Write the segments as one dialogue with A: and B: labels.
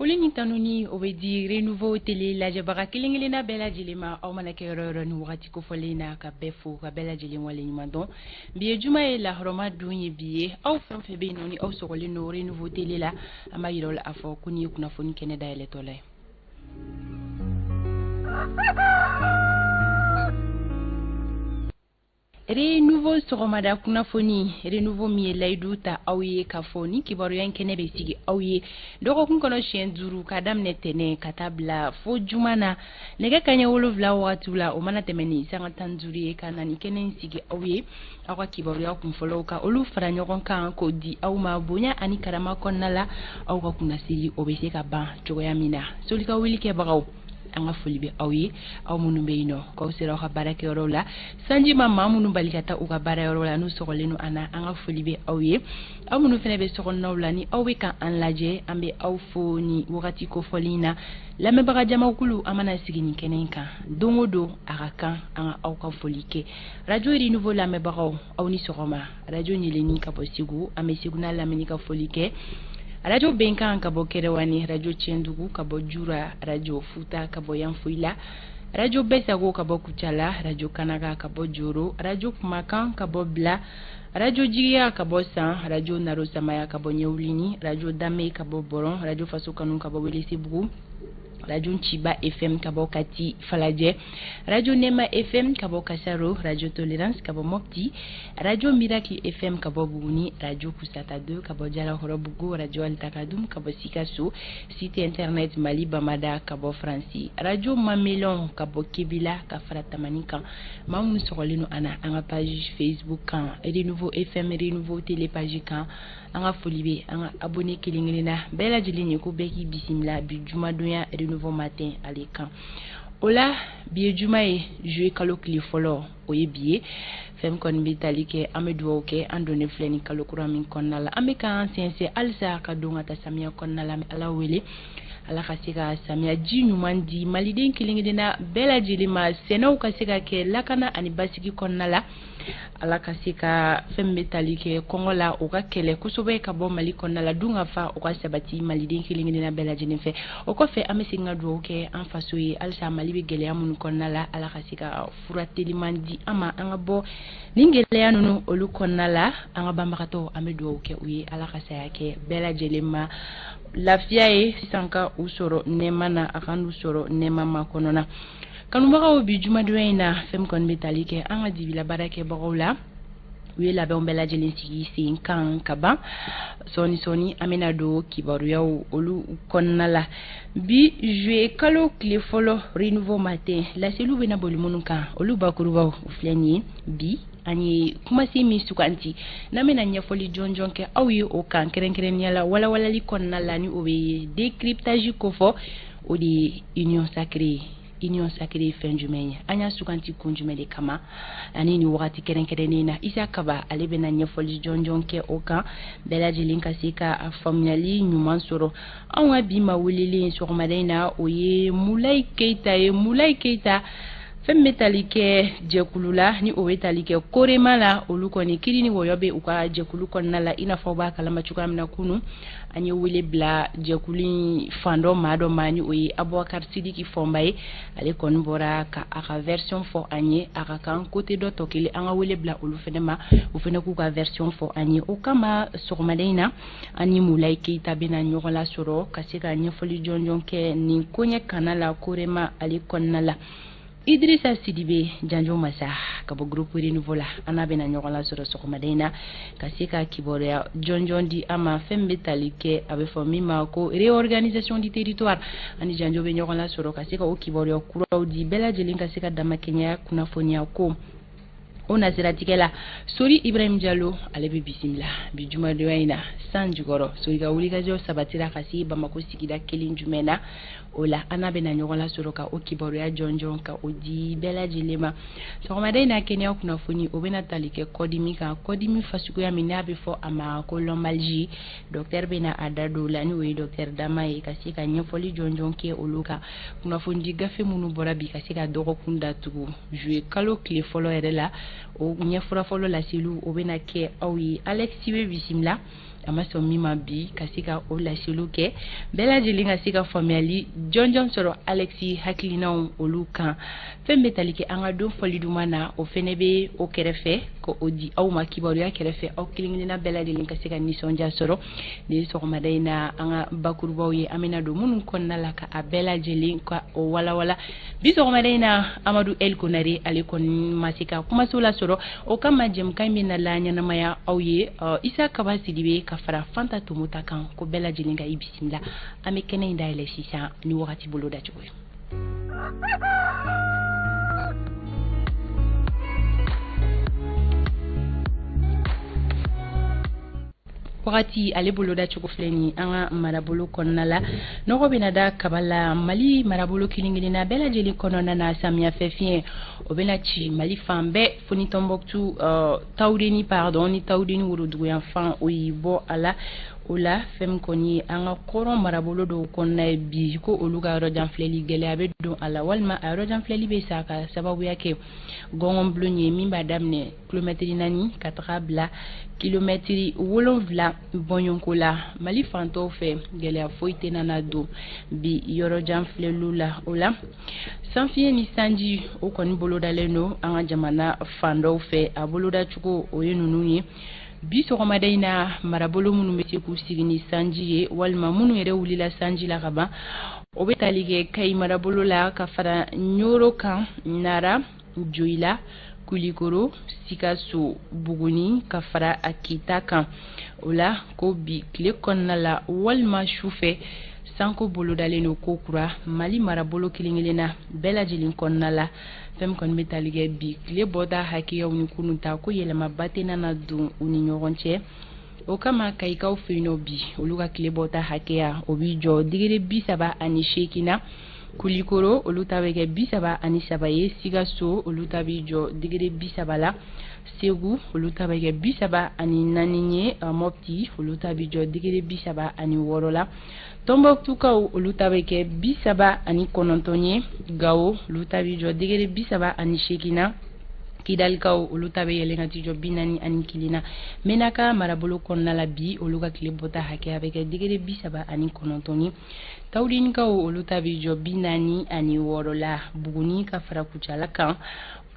A: Foli ni tanuni o bɛ di Renouveau Télé lajɛbaga kelen kelenna bɛɛ lajɛlen ma, aw mana kɛ yɔrɔ yɔrɔ ni wagati kofɔlen na, ka bɛɛ fo ka bɛɛ lajɛlen waleɲuman dɔn. Bi ye juma ye, lahɔrɔma don ye bi ye. Aw fɛn fɛn bɛ yen nɔ ni aw sɔgɔlen don Renouveau Télé la, an b'a yira aw la a fɔ ko nin ye kunnafoni kɛnɛ dayɛlɛtɔ la ye. Renouveau sɔgɔmada kunnafoni, Renouveau min ye layidu ta aw ye k'a fɔ ni kibaruya in kɛnɛ bɛ sigi aw ye dɔgɔkun kɔnɔ siɲɛ 5, ka daminɛ tɛnɛn ka taa bila fo juma na nɛgɛ kanɲɛ 7 wagatiw la. O mana tɛmɛ ni sanga 15 ye, ka na ni kɛnɛ in sigi aw ye, aw ka kibaruya kunfɔlɔw ka olu fara ɲɔgɔn kan k'o di aw ma bonya ani karama kɔnɔna la, aw ka kunnasiri o bɛ se ka ban cogoya min na. Solika wuli kɛbagaw, an ka foli bɛ aw ye, aw minnu bɛ yen nɔ k'aw sera aw ka baarakɛyɔrɔw la, sanji ma maa minnu bali ka taa u ka baarayɔrɔ la n'u sɔgɔlen don an na, an ka foli bɛ aw ye. Aw minnu fana bɛ sokɔnɔnaw la ni aw bɛ ka an lajɛ, an bɛ aw fo ni wagati kofɔlen in na. Lamɛnbaga jamakulu, an mana sigi nin kɛnɛ in kan don o don, a ka kan an ka aw ka foli kɛ. Radio Renouveau lamɛnbagaw, aw ni sɔgɔma. Radio Ɲeleni ka bɔ Segu, an bɛ Segu n'a lamini ka foli kɛ. Radio Bɛnkan ka bɔ Kɛrɛwani, Radio Tiɲɛdugu ka bɔ Jura, Radio Futa ka bɔ Yanfoyila, Radio Bɛsago ka bɔ Kucala, Radio Kanaga ka bɔ Joro, Radio Kumakan ka bɔ Bila, Radio Jigiya ka bɔ San, Radio Naro Samaya ka bɔ Ɲɛwulini, Radio Dame ka bɔ Bɔrɔn, Radio Faso Kanu ka bɔ Welesebugu, Radio Ciba FM ka bɔ Kati Falajɛ, Radio Nema FM ka bɔ Kasaro, Radio Tolerance ka bɔ Mopti, Radio Miracle FM ka bɔ Buguni, Radio Kusata 2 ka bɔ Jalakɔrɔbugu, Radio Altakadum ka bɔ Sikaso, site internet Mali Bamada ka bɔ Faransi, Radio Mamelon ka bɔ Kebila ka fara Tamani kan. Maa minnu sɔgɔlen don an na an ka page Facebook kan, Renouveau FM, Renouveau Télé page kan, an ka foli bɛ an ka abonné kelen kelenna bɛɛ lajɛlen ye, ko bɛɛ k'i bisimila bi jumadonya Renouveau Matin ale kan. O la bi ye juma ye, juillet kalo tile fɔlɔ o ye bi ye. Fɛn kɔni bɛ tali kɛ, an bɛ dugawu kɛ, an donnen filɛ ni kalo kura min kɔnɔna la, an bɛ k'an sɛnsɛn halisa ka don ka taa samiya kɔnɔna la. An bɛ Ala wele, Ala ka se ka samiya ji ɲuman di maliden kelen kelenna bɛɛ lajɛlen ma, sɛnɛw ka se ka kɛ lakana ani basigi kɔnɔna la. Ala ka se ka fɛn bɛ tali kɛ kɔngɔ la, o ka kɛlɛ kosɛbɛ ka bɔ Mali kɔnɔna la, dun ka fa o ka sabati maliden kelen kelenna bɛɛ lajɛlen fɛ. O kɔfɛ, an bɛ segin ka dugawu kɛ an faso ye halisa, Mali bɛ gɛlɛya minnu kɔnɔna la, Ala ka se ka fura teliman di an ma, an ka bɔ nin gɛlɛya ninnu olu kɔnɔna la. An ka banbagatɔw, an bɛ dugawu kɛ u ye, Ala ka saya kɛ bɛɛ lajɛlen ma lafiya ye sisan, ka u sɔrɔ nɛɛma na, a ka n'u sɔrɔ nɛɛma ma kɔnɔna. Kanubagaw, bi jumadonya in na, fɛn kɔni bɛ tali kɛ an ka dibila baarakɛbagaw la, u ye labɛnw bɛɛ lajɛlen sigi sen kan ka ban. Sɔɔni sɔɔni an bɛna don kibaruyaw olu kɔnɔna la. Bi juillet kalo tile fɔlɔ, Renouveau Matin laseliw bɛna boli minnu kan, olu bakurubaw o filɛ nin ye. Bi an ye kumasen min suganti n'an bɛna ɲɛfɔli jɔnjɔn kɛ aw ye o kan, kɛrɛnkɛrɛnnenya la walawalali kɔnɔna la, ni o bɛ décryptage kofɔ, o de ye union sacrée ye. Union sacrée ye fɛn jumɛn ye? An y'a suganti kun jumɛn de kama ani nin wagati kɛrɛnkɛrɛnnen na? Isa Kaba, ale bɛna ɲɛfɔli jɔnjɔn kɛ o kan, bɛɛ lajɛlen ka se ka faamuyali ɲuman sɔrɔ. Anw ka bi ma welelen sɔgɔmada in na, o ye Mulayi Keyita ye. Mulayi Keyita, fɛn min bɛ tali kɛ jɛkulu la, ni o bɛ tali kɛ Korema la, olu kɔni kiri ni wɔyɔ bɛ u ka jɛkulu kɔnɔna la. I n'a fɔ aw b'a kalama cogoya min na, kunun an ye wele bila jɛkulu in fan dɔ maa dɔ ma, ni o ye Abubakar Sidiki Fɔnba ye. Ale kɔni bɔra ka a ka version fɔ an ye. A ka kan côté dɔ tɔ kelen, an ka wele bila olu fɛnɛ ma, u fɛnɛ k'u ka version fɔ an ye. O kama sɔgɔmada in na, an ni Mulayi Keyita bɛna ɲɔgɔn lasɔrɔ ka se ka ɲɛfɔli jɔnjɔn kɛ nin koɲɛ kana la Korema ale kɔnɔna la. Idrissa Sidibe Janjo Masa ka bɔ groupe Renouveau la, an n'a bɛna ɲɔgɔn lasɔrɔ sɔgɔmada in na ka se ka kibaruya jɔnjɔn di an ma, fɛn min bɛ tali kɛ a bɛ fɔ min ma ko réorganisation du territoire. Ani Janjo bɛ ɲɔgɔn lasɔrɔ ka se ka o kibaruya kuraw di bɛɛ lajɛlen ka se ka damakɛɲɛya kunnafoniya ko o nasiratigɛ la. Sori Ibrahim Jalo, ale bɛ bisimila bi jumadonya in na san jukɔrɔ. Sori ka wulikajɔ sabatira ka se Bamako sigida kelen jumɛn na, o la an n'a bɛna ɲɔgɔn lasɔrɔ ka o kibaruya jɔnjɔn ka o di bɛɛ lajɛlen ma. Sɔgɔmada in na, kɛnɛya kunnafoni o bɛna tali kɛ kɔdimi kan, kɔdimi fasuguya min n'a bɛ fɔ a ma ko lombalgie. Docteur bɛna a da don o la, ni o ye docteur Dama ye, ka se ka ɲɛfɔli jɔnjɔn kɛ olu kan. Kunnafonidi gafe minnu bɔra bi ka se ka dɔgɔkun datugu juillet kalo tile fɔlɔ yɛrɛ la, o ɲɛfura fɔlɔ laseliw o bɛna kɛ aw ye. Alex bɛ bisimila. A ma sɔn min ma bi ka se ka o laseliw kɛ, bɛɛ lajɛlen ka se ka faamuyali jɔnjɔn sɔrɔ Alexi hakilinaw olu kan. Fɛn bɛ tali kɛ an ka don fɔli duman na, o fɛnɛ bɛ o kɛrɛfɛ ko o di aw ma kibaruya kɛrɛfɛ, aw kelen kelenna bɛɛ lajɛlen ka se ka nisɔndiya sɔrɔ. Nin ye sɔgɔmada in na an ka bakurubaw ye, an bɛna don minnu kɔnɔna la ka a bɛɛ lajɛlen ka o walawala. Bi sɔgɔmada in na, Amadu El Konare ale kɔni ma se ka kumaso lasɔrɔ, o kama jɛmukan in bɛna la ɲɛnamaya aw ye Isa Kaba Sidibe ka fara Fanta Tomota kan, ko bɛɛ lajɛlen ka i bisimila. An bɛ kɛnɛ in dayɛlɛ sisan ni wagati bolo dacogo ye. Wagati ale boloda cogo filɛ nin an ka marabolo kɔnɔna la, nɔgɔ bɛna da kaba la Mali marabolo kelen kelenna bɛɛ lajɛlen kɔnɔna na. Samiyɛfɛ fiɲɛ o bɛna ci Mali fan bɛɛ fo ni Tɔnbɔkutu, Tawudeni, pardon, ni Tawudeni woroduguyanfan o y'i bɔ a la. O la fɛn min kɔni ye an ka kɔrɔn marabolo dɔw kɔnɔna ye bi, ko olu ka yɔrɔjan filɛli gɛlɛya bɛ don a la, walima a yɔrɔjan filɛli bɛ sa ka sababuya kɛ gɔngɔnbulon ye min b'a daminɛ kilomɛtiri 4 ka taga bila kilomɛtiri 7 bɔɲɔgɔnko la. Mali fantɔw fɛ, gɛlɛya foyi tɛna na don bi yɔrɔjan filɛliw la. O la sanfiɲɛ ni sanji o kɔni bolodalen don an ka jamana fan dɔw fɛ, a bolodacogo o ye ninnu ye. Bi sɔgɔmada in na, marabolo minnu bɛ se k'u sigi ni sanji ye walima minnu yɛrɛ wulila sanji la ka ban, o bɛ tali kɛ Kayi marabolo la ka fara Ɲoro kan, Nara, Joyila, Kulikoro, Sikaso, Buguni ka fara a Kita kan. O la ko bi tile kɔnɔna la walima su fɛ, sanko bolodalen don ko kura Mali marabolo kelen kelenna bɛɛ lajɛlen kɔnɔna la. Fɛn min kɔni bɛ tali kɛ bi tile bɔta hakɛyaw ni kunun ta, ko yɛlɛmaba tɛna na don u ni ɲɔgɔn cɛ. O kama Kayikaw fɛ yen nɔ bi, olu ka tile bɔta hakɛya o b'i jɔ digiri 38 na. Kulikoro olu ta bɛ kɛ 33 ye. Sikaso olu ta b'i jɔ digiri 30 la. Segu olu ta bɛ kɛ 34 ye. Mɔpti olu ta b'i jɔ digiri 36 la. Tɔnbɔkutukaw olu ta bɛ kɛ 39 ye. Gawo olu ta b'i jɔ digiri 38 na. Kidalikaw olu ta bɛ yɛlɛn ka t'i jɔ 41 na. Menaka marabolo kɔnɔna la bi, olu ka tile bɔta hakɛya bɛ kɛ digiri 39 ye. Tawudinikaw olu ta bɛ jɔ 46 la. Buguni ka fara Kucala kan,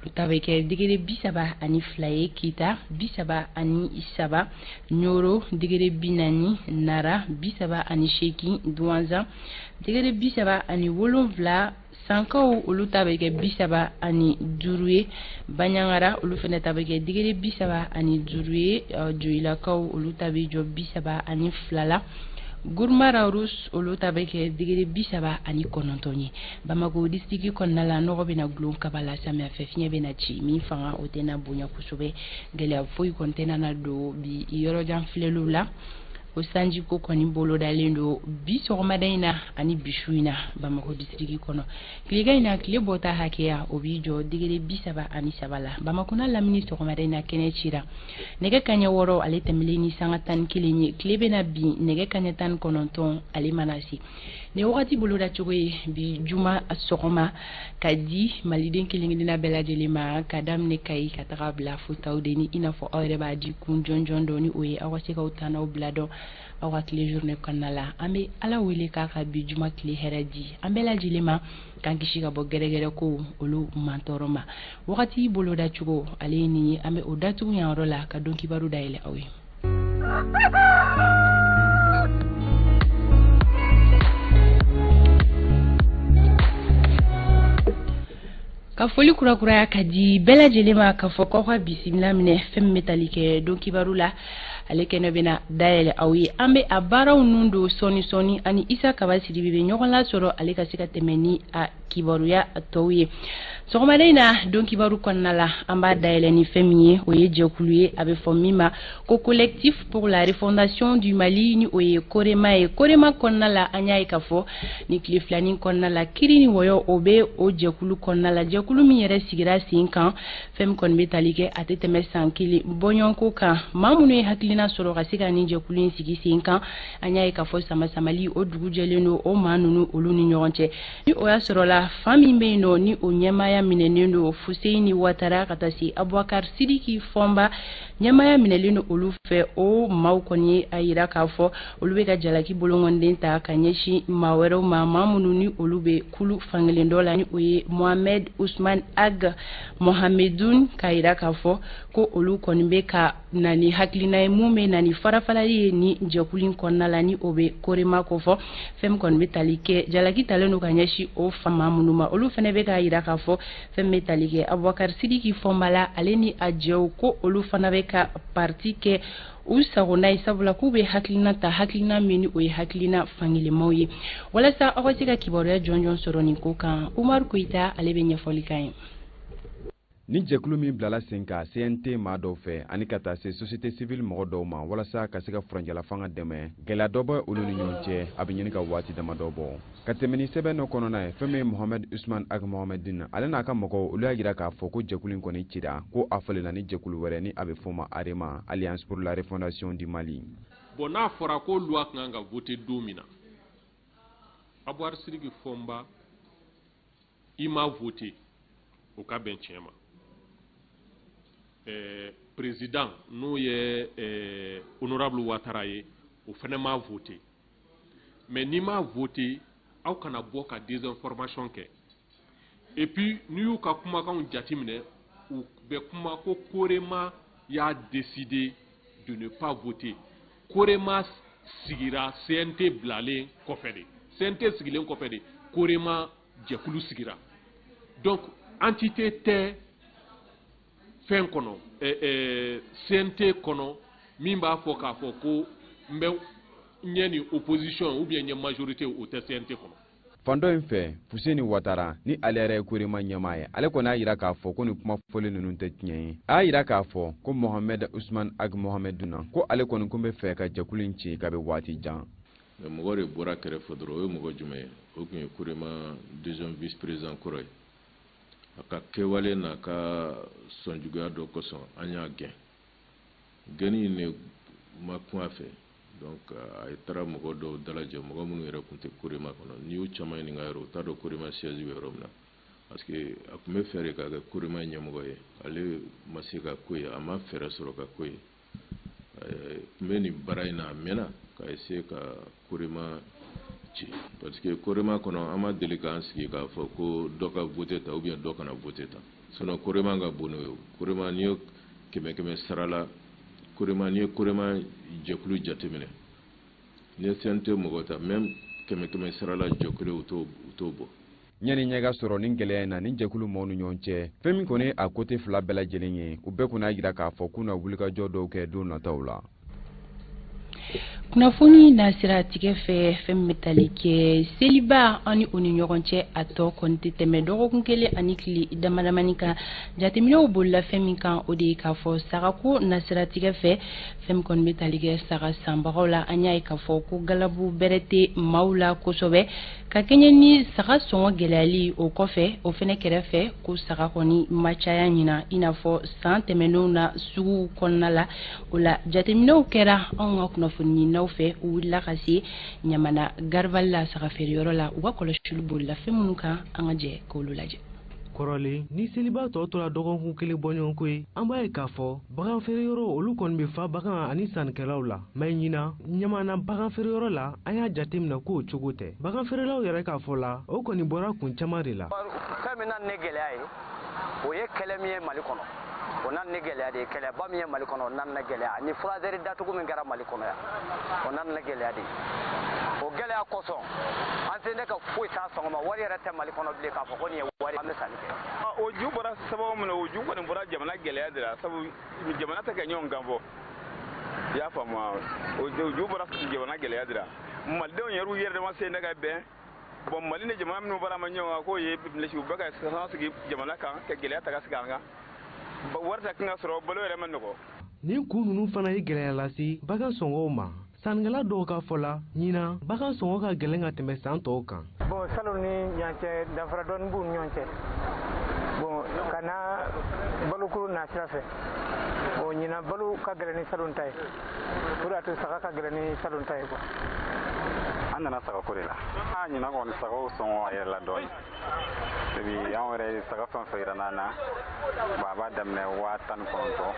A: olu ta bɛ kɛ digiri 32 ye. Kita 33, Ɲoro digiri 40, Nara 38, Duwanzan digiri 37, Sankaw olu ta bɛ kɛ 35 ye. Baɲangara olu fana ta bɛ kɛ digiri 35 ye. Joyilakaw olu ta bɛ jɔ 32 la. Guruma Rharous olu ta bɛ kɛ digiri 39 ye. Bamako disitiki kɔnɔna la, nɔgɔ bɛna gulon kaba la. Samiyɛfɛ fiɲɛ bɛna ci min fanga o tɛna bonya kosɛbɛ, gɛlɛya foyi kɔni tɛna na don bi yɔrɔjan filɛliw la. O sanjiko kɔni bolodalen don bi sɔgɔmada in na ani bi su in na Bamakɔ disiriki kɔnɔ. Tilegan in na, tile bɔta hakɛya o b'i jɔ digiri 33 la. Bamakɔ n'a lamini, sɔgɔmada in na kɛnɛ cira nɛgɛ kaɲɛ 6 ale tɛmɛlen ni sanga 11 ye. Tile bɛna bin nɛgɛ kaɲɛ 19 ale mana se. Nin wagati boloda cogo ye bi juma sɔgɔma ka di maliden kelen kelenna bɛɛ lajɛlen ma, ka daminɛ Kayi ka taga bila fo Tawudeni, i n'a fɔ aw yɛrɛ b'a di kun jɔnjɔn dɔn ni o ye, aw ka se k'aw tannaw bila dɔn aw ka tile journée kɔnɔna la. An bɛ Ala wele k'a ka bi juma tile hɛrɛ di an bɛɛ lajɛlen ma, k'an kisi ka bɔ gɛrɛgɛrɛ kow olu mantɔɔrɔ ma. Wagati boloda cogo ale ye nin ye. An bɛ o datugu yan yɔrɔ la ka don kibaru dayɛlɛ aw ye. Ka foli kurakuraya ka di bɛɛ lajɛlen ma, k'a fɔ k'aw ka bisimila minɛ. Fɛn min bɛ tali kɛ don kibaru la, ale kɛnɛ bɛna dayɛlɛ aw ye. An bɛ a baaraw nun don sɔɔni sɔɔni ani Isa Kaba Sidibe bɛ ɲɔgɔn lasɔrɔ, ale ka se ka tɛmɛ ni a kibaruya tɔw ye. Sɔgɔmada in na, don kibaru kɔnɔna la, an b'a dayɛlɛ ni fɛn min ye, o ye jɛkulu ye a bɛ fɔ min ma ko Collectif pour la refondation du Mali, ni o ye Korema ye. Korema kɔnɔna la, an y'a ye k'a fɔ ni tile filanin kɔnɔna la, kiri ni wɔyɔ o bɛ o jɛkulu kɔnɔna la, jɛkulu min yɛrɛ sigira sen kan. Fɛn min kɔni bɛ tali kɛ, a tɛ tɛmɛ san kelen bɔɲɔgɔnko kan. Maa minnu ye hakilina hakilina sɔrɔ ka se ka nin jɛkulu in sigi sen kan. An y'a ye k'a fɔ sama-samali o dugu jɛlen don o maa ninnu olu ni ɲɔgɔn cɛ. Ni o y'a sɔrɔla fan min bɛ yen nɔ ni o ɲɛmaaya minɛnen don Fuseyini Watara ka taa se Abubakar Sidiki Fɔnba, ɲɛmaaya minɛlen don olu fɛ. O maaw kɔni ye a yira k'a fɔ olu bɛ ka jalaki bolonkɔnden ta ka ɲɛsin maa wɛrɛw ma, maa minnu ni olu bɛ kulu fankelen dɔ la, ni o ye Mohamed Usman Ag Mohamedun, k'a yira k'a fɔ ko olu kɔni bɛ ka na ni hakilina ye mun bɛ na ni farafalali ye ni jɛkulu in kɔnɔna la, ni o bɛ Korema kofɔ. Fɛn min kɔni bɛ tali kɛ jalaki talen don ka ɲɛsin o fama minnu ma, olu fana bɛ k'a yira k'a fɔ fɛn min bɛ tali kɛ Abubakar Sidiki Fɔnba la, ale ni a jɛw, ko olu fana bɛ ka parti kɛ u sagona ye, sabula k'u bɛ hakilina ta, hakilina min ni o ye hakilina fankelenmaw ye. Walasa aw ka se ka kibaruya jɔnjɔn sɔrɔ nin ko kan, Umaru Koyita ale bɛ ɲɛfɔli k'an ye.
B: Ni jɛkulu min bilala sen kan CNT maa dɔw fɛ ani ka taa se société civile mɔgɔ dɔw ma walasa ka se ka furancɛla fanga dɛmɛ, gɛlɛya dɔ bɛ olu ni ɲɔgɔn cɛ, a bɛ ɲini ka waati damadɔ bɔ. Ka tɛmɛ ni sɛbɛn dɔ kɔnɔna ye, fɛn min ye Mohamed Usman Ag Mohamedine, ale n'a ka mɔgɔw, olu y'a jira k'a fɔ ko jɛkulu in kɔni cira, ko a falenna ni jɛkulu wɛrɛ ni a bɛ f'o ma AREMA, Alliance pour la refondation du Mali.
C: Bon, n'a fɔra ko loi kan ka voter don min na, Abubakar Sidiki Fɔnba, i ma voter, o ka bɛn tiɲɛ ma. Président n'o ye honorable Ouattara ye, o fana ma voter. Mais n'i ma voter, aw kana bɔ ka désinformation kɛ. Et puis n'i y'u ka kumakanw jateminɛ, u bɛ kuma ko Korema y'a décidé de ne pas voter. Korema sigira CNT bilalen kɔfɛ de, CNT sigilen kɔfɛ de Korema jɛkulu sigira. Donc entité tɛ fɛn kɔnɔ, CNT kɔnɔ, min b'a fɔ k'a fɔ ko n bɛ ɲɛ ni opposition ou bien ɲɛ majorité, o tɛ CNT kɔnɔ.
B: Fan dɔ in fɛ, Fuseni Watara, ni ale yɛrɛ ye Korema ɲɛmaa ye, ale kɔni y'a jira k'a fɔ ko nin kuma fɔlen ninnu tɛ tiɲɛ ye. A y'a jira k'a fɔ ko Mohamed Usman Ag Mohameduna, ko ale kɔni kun bɛ fɛ ka jɛkulu in ci kabi waati jan.
D: Mais mɔgɔ de bɔra kɛrɛfɛ dɔrɔn. O ye mɔgɔ jumɛn ye? O tun ye Korema deuxième vice président kɔrɔ ye. A ka kɛwale n'a ka sɔnjuguya dɔ kosɔn, an y'a gɛn. Gɛnni in de ma kun a fɛ, donc a ye taara mɔgɔ dɔw dalajɛ, mɔgɔ minnu yɛrɛ tun tɛ Korema kɔnɔ. N'i y'u caman ɲininka yɛrɛ, u t'a dɔn Korema siège bɛ yɔrɔ min na, parce que a tun bɛ fɛ de ka kɛ Korema ɲɛmɔgɔ ye. Ale ma se ka ko ye, a ma fɛɛrɛ sɔrɔ ka ko ye. Tun bɛ nin baara in na, a mɛnna ka essayer ka Korema ci, parce que Korema kɔnɔ, an ma deli k'an sigi k'a fɔ ko dɔ ka vote ta ou bien dɔ kana vote ta. Sinon Korema ka bon n'o ye. Korema, n'i ye kɛmɛ kɛmɛ sara la, Korema, n'i ye Korema jɛkulu jateminɛ, n'i ye CNT mɔgɔ ta, même kɛmɛ kɛmɛ sara la jɔ kelen, u t'o bɔ.
B: Ɲani ɲɛ ka sɔrɔ ni gɛlɛya in na ni jɛkulu maaw ni ɲɔgɔn cɛ, fɛn min kɔni a côté fila bɛɛ lajɛlen ye, u bɛɛ kɔni y'a jira k'a fɔ k'u na wulikajɔ dɔw kɛ don nataw la.
A: Kunnafoni nasira tigɛ fɛ, fɛn min bɛ tali kɛ seliba ani o ni ɲɔgɔn cɛ, a tɔ kɔni tɛ tɛmɛ dɔgɔkun kelen ani tile damadamani kan. Jateminɛw bolila fɛn min kan, o de ye k'a fɔ sagako nasira tigɛ fɛ, fɛn min kɔni bɛ tali kɛ saga sanbagaw la, an y'a ye k'a fɔ ko galabu bɛrɛ tɛ maaw la kosɛbɛ ka kɛɲɛ ni saga sɔngɔ gɛlɛyali. O kɔfɛ, o fɛnɛ kɛrɛfɛ, ko saga kɔni ma caya ɲina i n'a fɔ san tɛmɛnenw na suguw kɔnɔna la. O la, jateminɛw kɛra anw ka kunnafoniɲininaw fɛ. U wulila ka se Ɲamana Garabali la, saga feereyɔrɔ la. U ka kɔlɔsili bolila fɛn minnu kan, an ka jɛ k'olu lajɛ.
E: Kɔrɔlen, ni seliba tɔ tora dɔgɔkun kelen bɔɲɔgɔnko ye, an b'a ye k'a fɔ bagan feereyɔrɔ olu kɔni bɛ fa bagan ani sannikɛlaw la. Mɛ ɲinan, Ɲamana bagan feereyɔrɔ la, an y'a jateminɛ k'o cogo tɛ. Bagan feerelaw yɛrɛ k'a fɔ la, o kɔni bɔra kun caman de la.
F: Fɛn min na ni gɛlɛya ye, o ye kɛlɛ min ye Mali kɔnɔ, o nana ni gɛlɛya de ye. Kɛlɛba min ye Mali kɔnɔ, o nana ni gɛlɛya, ani furansɛri datugu min kɛra Mali kɔnɔ yan, o nana ni gɛlɛya de ye. O gɛlɛya kosɔn, an tɛ ne ka foyi t'a sɔngɔ ma. Wari yɛrɛ tɛ Mali kɔnɔ bilen k'a fɔ ko nin ye wari, an bɛ sanni kɛ.
G: O ju bɔra sababu min na, o ju kɔni bɔra jamana gɛlɛya de la, sabu jamana tɛ ka ɲɔgɔn kan fɔ, i y'a faamu wa? O ju bɔra jamana gɛlɛya de la. Malidenw yɛrɛ, u yɛrɛ dama sen tɛ ka bɛn. Bon, Mali ni jamana minnu bɔra ma ɲɔgɔn kan, k'o ye u bɛ ka san sigi jamana kan ka gɛlɛya ta ka sigi an kan, wari tɛ kan ka sɔrɔ, balo yɛrɛ ma nɔgɔ.
E: Nin kun ninnu fana ye gɛlɛya lase bagan sɔngɔw ma. Sannikɛla dɔw ka fɔ la, ɲinan bagan sɔngɔ ka gɛlɛn ka tɛmɛ san tɔw kan.
H: Bon, salon ni ɲan cɛ, danfara dɔɔni b'u ni ɲɔgɔn cɛ. Bon, ka na balokoro nasira fɛ. Bon, ɲinan balo ka gɛlɛn ni salon ta ye, o de y'a to saga ka gɛlɛn ni salon ta ye quoi.
I: An nana sagako de la. A ɲinan kɔni, sagaw sɔngɔ a yɛlɛla dɔɔni. Ebi anw yɛrɛ, saga fɛn fɛn yira n'an na, bon, a b'a daminɛ 19,000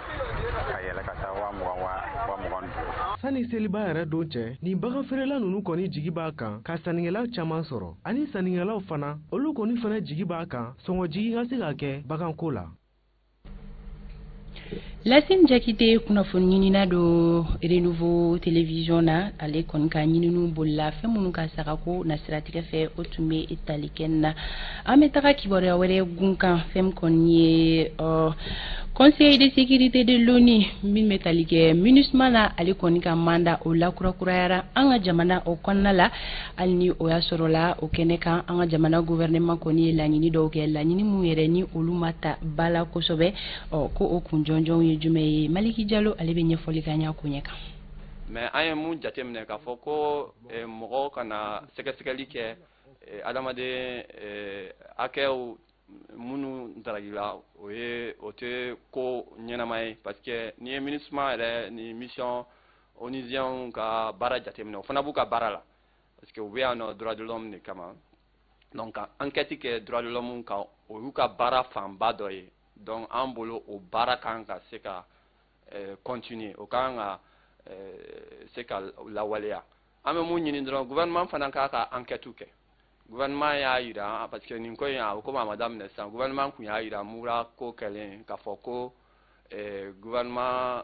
I: ka yɛlɛ ka taa 20,000, 25,000.
E: Sani seliba yɛrɛ don cɛ, nin baganfeerela ninnu kɔni jigi b'a kan ka sannikɛla caman sɔrɔ, ani sannikɛlaw fana, olu kɔni fana jigi b'a kan sɔngɔjigi ka se ka kɛ baganko la.
A: Lasine Jakite, kunnafoni ɲinina don Renouveau Télévision na, ale kɔni ka ɲininiw bolila fɛn minnu ka sagako na siratigɛ fɛ, o tun bɛ tali kɛ na. An bɛ taga kibaruya wɛrɛ gun kan. Fɛn min kɔni ye Conseil de sécurité de l'ONU min bɛ tali kɛ MINUSMA na, ale kɔni ka mandat o lakurakurayara an ka jamana o kɔnɔna la. Hali ni o y'a sɔrɔ la, o kɛnɛ kan, an ka jamana gouvernement kɔni ye laɲini dɔw kɛ, laɲini mun yɛrɛ ni olu ma ta ba la kosɛbɛ. Ɔ, ko o kun jɔnjɔnw ye jumɛn ye? Maliki Jalo, ale bɛ ɲɛfɔli kɛ an y'a koɲɛ kan.
J: Mais an ye mun jateminɛ k'a fɔ ko mɔgɔw kana sɛgɛsɛgɛli kɛ adamaden hakɛw minnu daragila, o ye o tɛ ko ɲɛnama ye, parce que n'i ye MINUSMA yɛrɛ ni mission onusiens ka baara jateminɛ, o fana b'u ka baara la, parce que u bɛ yan nɔ droit de l'homme de kama. Donc ka enquête kɛ droit de l'homme kan, o y'u ka baara fanba dɔ ye. Donc an bolo, o baara kan ka se ka continuer, o kan ka se ka lawaleya. An bɛ mun ɲini dɔrɔn, gouvernement fana k'a ka enquête kɛ. Gouvernement y'a yira, parce que nin ko in, a komi a ma daminɛ sisan, gouvernement kun y'a yira Mura ko kɛlen k'a fɔ ko gouvernement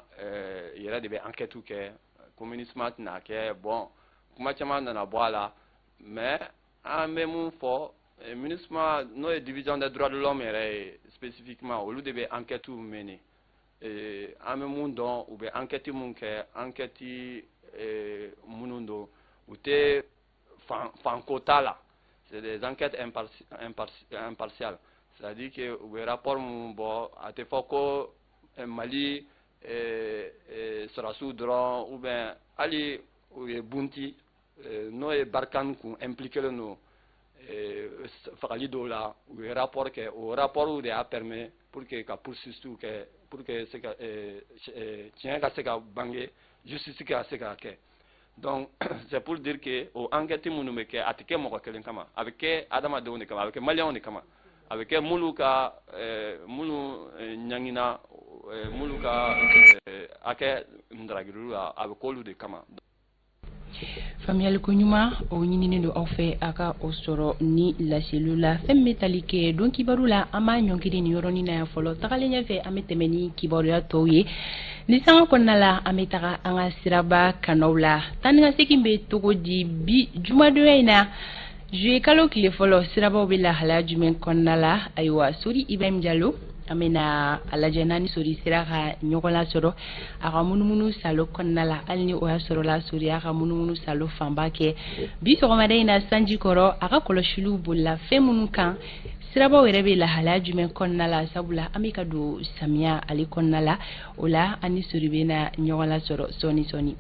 J: yɛrɛ de bɛ enquête kɛ, ko MINUSMA tɛna kɛ. Bon, kuma caman nana bɔ a la, mais an bɛ mun fɔ, MINUSMA, n'o ye division des droits de l'homme yɛrɛ ye spécifiquement, olu de bɛ enquête mener. An bɛ mun dɔn, u bɛ enquête mun kɛ, enquête minnu don, u tɛ fanko t'a la, c'est des enquêtes impartiales, c'est-à-dire que u bɛ rapport mun bɔ, a tɛ fɔ ko Mali sɔrɔdasiw dɔrɔn, ou bien hali u ye Bounti, n'o ye Barkhane kun impliqué don fagali dɔw la, u ye rapport kɛ. O rapport de y'a permet pour que ka poursuite kɛ, pour que se ka tiɲɛ ka se ka bange, justice ka se ka kɛ. Donc c'est pour dire que o enquête minnu bɛ kɛ, a tɛ kɛ mɔgɔ kelen kama, a bɛ kɛ adamadenw de kama, a bɛ kɛ maliyɛnw de kama, a bɛ kɛ minnu ka minnu ɲangina, minnu ka hakɛ ndaragiliw la, a bɛ k'olu de kama.
A: Faamuyaliko ɲuman o ɲininen don aw fɛ, a ka o sɔrɔ ni laseliw la. Fɛn min bɛ tali kɛ don kibaru la, an b'a ɲɔngiri nin yɔrɔnin na yan fɔlɔ. Tagalen ɲɛfɛ, an bɛ tɛmɛ ni kibaruya tɔw ye. Ni sanga kɔnɔna la, an bɛ taga an ka siraba kanaw la. Taa ni ka segin bɛ cogo di bi jumadonya in na, juillet kalo tile fɔlɔ? Sirabaw bɛ lahalaya jumɛn kɔnɔna la? Ayiwa, Sori Ibrahim Jalo, an bɛna a lajɛ n'a ni Sori sera ka ɲɔgɔn lasɔrɔ a ka munumunu salo kɔnɔna la. Hali ni o y'a sɔrɔ la, Sori y'a ka munumunu salo fanba kɛ bi sɔgɔmada in na sanji kɔrɔ, a ka kɔlɔsiliw bolila fɛn minnu kan, sirabaw yɛrɛ bɛ lahalaya jumɛn kɔnɔna la, sabula an bɛ ka don samiya ale kɔnɔna la. O la, an ni Sori bɛna ɲɔgɔn lasɔrɔ sɔɔni sɔɔni.